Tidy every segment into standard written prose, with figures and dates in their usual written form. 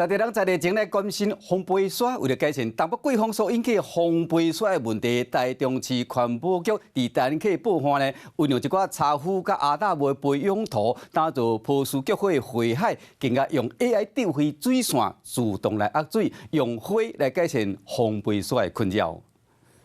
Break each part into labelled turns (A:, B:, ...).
A: 在地人在地前來關心風飛沙，為著改善東北季風所引起風飛沙的問題，台中市環保局佇大安溪報岸呢，運用一寡柴腐佮阿達木培養土，打造波斯菊花的花海，更加用 AI 智慧水線自動來壓水，用花來改善風飛沙的困擾。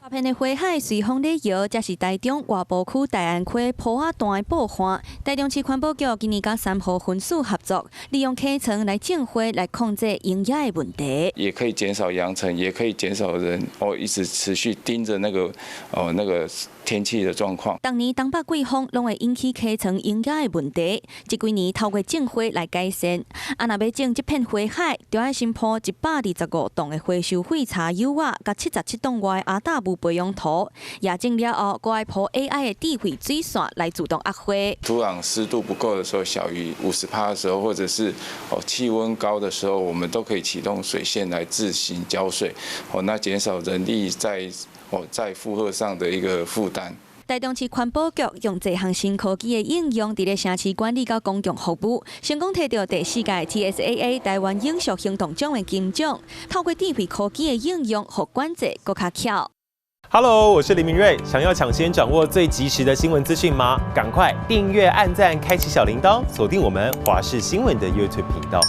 B: 大片的花海隨風咧搖，這是台中外埔區大安溪埔仔段的報岸。台中市環保局今年佮三和分署合作，利用溪床來種花來控制蠅仔的問題。
C: 也可以減少揚塵，也可以減少人一直持續盯着那個天氣的狀況。
B: 逐年東北季風攏會引起溪床蠅仔的問題，這幾年透過種花來改善。啊，若欲種這片花海，就愛先鋪125棟的回收廢柴幼仔，佮77棟外阿達木培養土，也種了後，閣愛鋪 AI 的智慧水線來自動壓花。
C: 土壤濕度不夠的時候，小於50%的時候，或者是氣溫高的時候，我們都可以啟動水線來自行澆水，那減少人力在負荷上的一個負擔。
B: 台中市環保局用這項新科技的應用，佇咧城市管理佮公共服務，成功提著第四屆 TSAA 台灣永續行動獎的金獎。透過智慧科技的應用，予管制閣較巧。
D: Hello，我是林明瑞。想要搶先掌握最及時的新聞資訊嗎？趕快訂閱、按讚、開啟小鈴鐺，鎖定我們華視新聞的 YouTube 頻道。